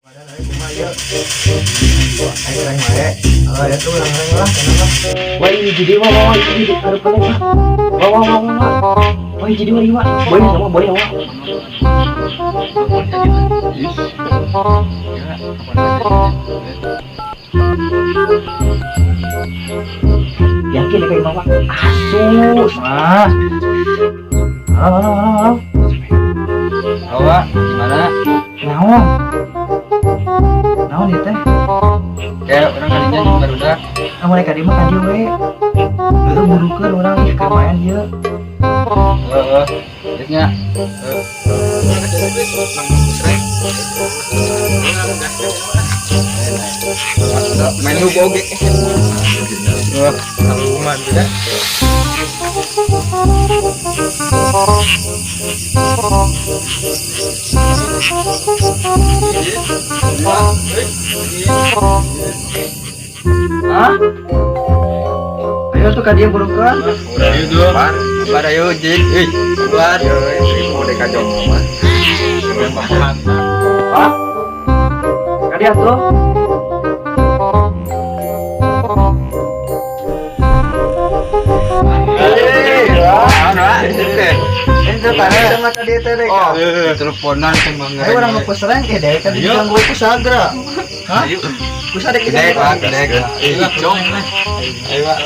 Badan aing kumaha ieu? Wah, aing reng wae. Oh, ya tuh urang reng lah, tenang lah. Wah, ini jadi wah wah wah, ini ada paling wah. Wah wah wah wah. Wah. Wah, jadi wah wah. Boleh sama boleh wah. Yakin ya kayak mama? Asus ah. Halo halo halo halo. Halo, Wak. Gimana? Naon? Naon ieu teh? Kayak urang kadinya jeung barudak. Ah, mereka di mah ka dieu we. Heueuh burukeun urang ih keur main ieu. Heeh. Geus nya. Main lu oge. Wah, kaluman tidak. Hah? Ayo tuh ka dieu burukeun. Ayo tuh. Bar ayo jing. Euy, bar. Mau deka jomblo mah. Pak. Ka dieu tuh. Itu tadi sama tadi teh deh. Oh, teleponan sama Ayo urang ngepus reng eh deh tadi diganggu ku Sagra. Hah? Ku Sadek Dek, diganggu. Pak, dek. Eh, cong. Ayo, Pak.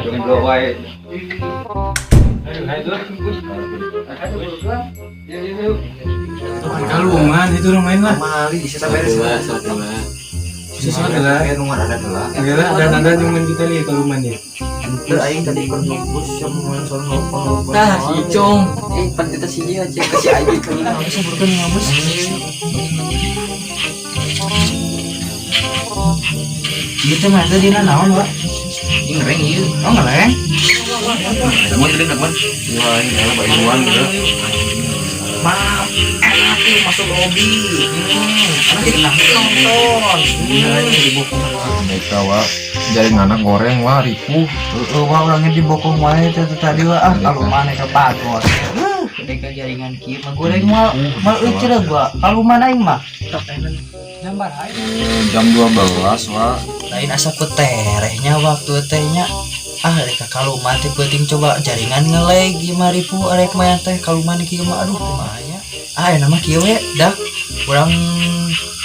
Jomblo wae. Kalungan itu orang main lah. Mali bisa beres. Susah lah. Kayak nunggu ada lah. Enggak lah, ada ada cuman kita lihat kalungan ya. Ente aing tadi keur ngebus yang main soal nelpon. Tah, si Icong. Eh, pan kita siji aja kasih aja kalungan. Bisa burukeun ngabus. Ieu teh mah teh dina naon, Wak? Ngereng ieu. Oh, ngereng. Namun tadi namun. Wah, ini elah baiwan gitu. Maaf, enak nih masuk lobby. Enak jadi nonton. Iya, Mereka wa jaring anak goreng wa ripuh. Heeh, wah orangnya dibokong wae teh tadi wah ah kalau mana ke pagos. Deka jaringan kieu mah goreng mah mal euceureuh gua. Kalau mana aing mah. Gambar aing. Jam 12 wa. Lain asa ku terehnya waktu tehnya. Ah rek kalau mah teh penting coba jaringan ngeleg gimana ribu arek main teh kalau mana kieu mah aduh kumaha nya. Ah enak mah kieu we dah. Urang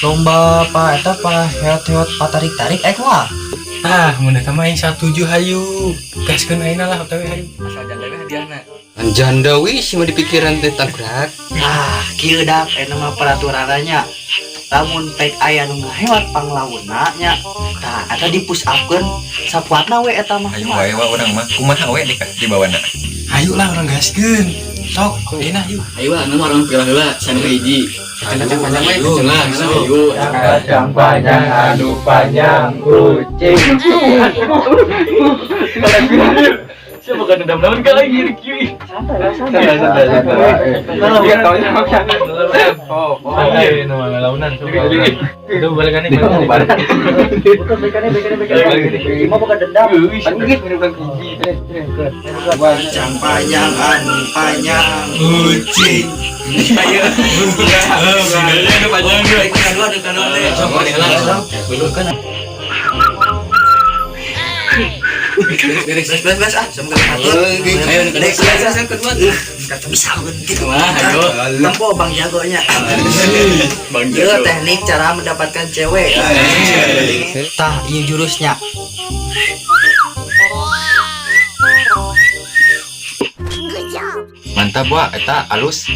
lomba pa eta pa heot-heot patarik-tarik aing mah. Ah, mun eta mah aing satuju hayu. Gaskeun ayeuna lah otw hayu. Asal janda we hadiahna. Janda we sih mah di pikiran teh tangkrak. Ah, kieu dak eta mah peraturannya. Lamun pek aya nu ngahewat panglauna nya. Tah, eta di push upkeun sakuatna we eta mah. Ayo wae wa urang mah kumaha we di dibawana. Hayu lah urang gaskeun. Sok, ayeuna hayu. Ayo lah, nama orang pilah heula sana hiji. Kacang panjang we, kacang lah, ayo. Kacang panjang adu panjang kucing. Siapa bukan dendam naon ka lagi kieu. Santai lah, santai. Santai, santai. Iya, taunya Oh, Santai nu mah launan coba. Itu balikannya balikan. Bukan bekane bekane bekane. Mau bukan dendam. Panggis minum bang hiji. Kacang panjang anu panjang. Kucing. Ayo. Panjang Dek kedua dek kedua teh. Sok Beres beres beres ah, sama kedua. Ayo Dek beres ah. kedua. Kata bisa gitu. Wah, ayo. Tempo Bang Jagonya. Bang Ieu teknik cara mendapatkan cewek. Tah, ieu jurusnya. Mantap wa eta alus.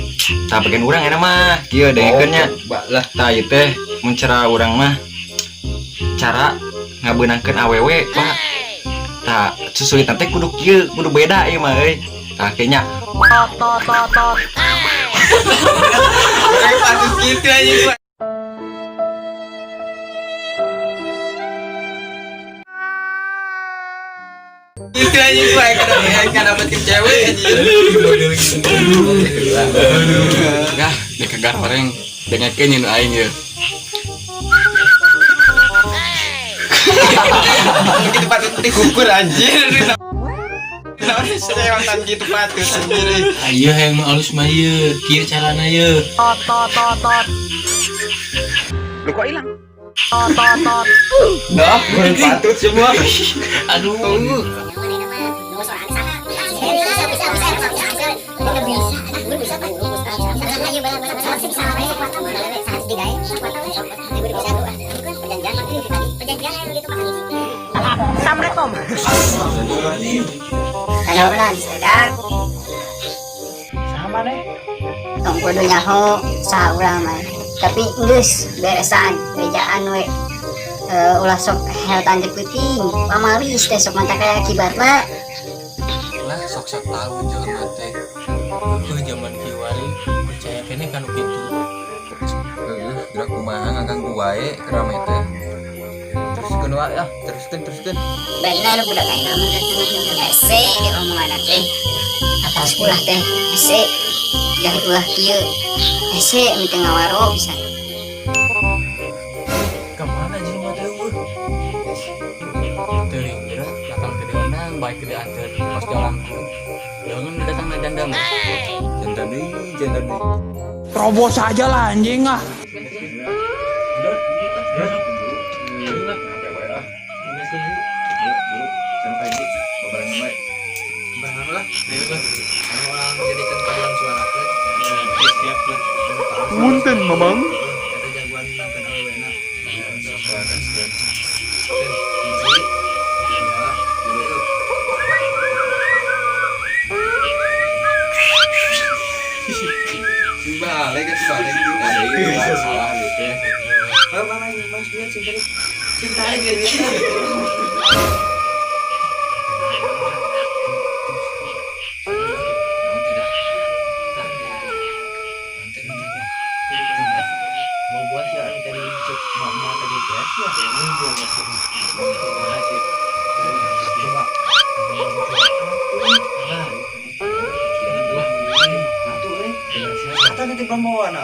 Tah bagian urang eta mah kieu dengekeun nya. Lah, Tah ieu teh mun cara urang mah cara ngabeunangkeun awewe Pak. Tah susulitan teh kudu kieu, kudu beda ieu mah euy. Tah kayaknya pantes gitu aja. Itu aja gue kada dapet ke cewek aja. Nah, dek goreng dengekeun nyeun aing ye. Gitu patut dikukur anjir. Serewangan gitu patut sendiri. Ayo hayang nu alus mah ieu, kieu carana ieu. Lu kok hilang? Dah, patut semua. Aduh. Kalau sedak Sama deh. tong kudu nyaho saha urang mah. Tapi geus beresan bejaan we. Ulah sok heotan teh peuting. Pamalis teh sok mata kaya akibatna. Lah sok-sok tahu jelema teh. Heuh zaman kiwari percaya keneh kanu kitu. Heuh, gerak kumaha ngaganggu wae kerame teh. Teruskeun wae ah, teruskeun teruskeun. Bener budak aing mah. Hese di omongan teh. Apal sekolah teh hese. Jangan ulah kieu. Hese mite ngawaro bisa. Kemana jelema teh eueuh? Teuing geura Datang ke diundang, baik ke diantar, pas jalan. Jangan datang na janda mah. Janda deui, janda deui. Terobos aja lah anjing ah. Barengan lah. Ayo lah. Anu orang jadikan paduan suara teh. Siap lah. Punten, Mamang. Eta jagoan nangkeun awewena. Hiji, dua, tilu. Balik kan balik juga. Salah gitu. Oh, mana ini Mas lihat sing tarik. Sing tarik ya duitnya. Mau buat ya anu tadi cek mak tadi ya. Coba. Atuh euy. Atuh nanti pambawana.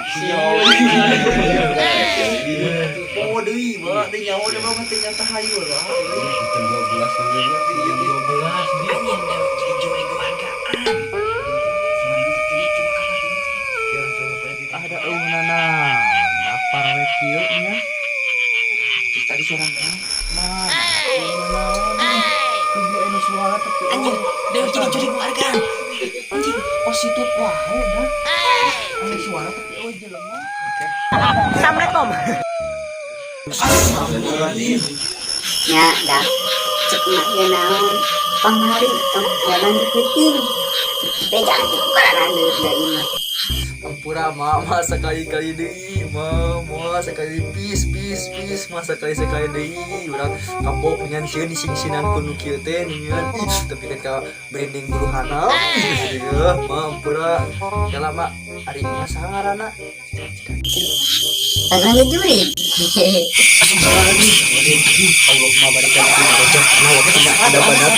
Bawa deui, bawa deui nyawa deui bawa teh nyata hayu lah. Jam 12 Anjing dewek jadi jurig hargaan. Ada eueunana. Daftar we kieu nya. Terus tadi seorang nah, naon? Kudu anu suara tapi Anjing, dewek jadi jurig hargaan. Anjing, positut wae dah. Anu suara tapi eueuh jelema. Assalamualaikum. Astagfirullahaladzim. Nya dah. Cek mah ieu naon. Pamari tong jalan teh peuting. Bejaan teh kukaran deui mah. Ampura mama sekali-kali deui mama sekali pis pis pis masa sekali sekali deui urang kapok dengan sieun disingsinan ku nu kieu teh ningan ih tapi kan ka branding bulu hanap ih ma ampura kela ma ari mah saha ngaranna. Langsung jurig. Allah ma barikan ku rojok nah waktu ada badan.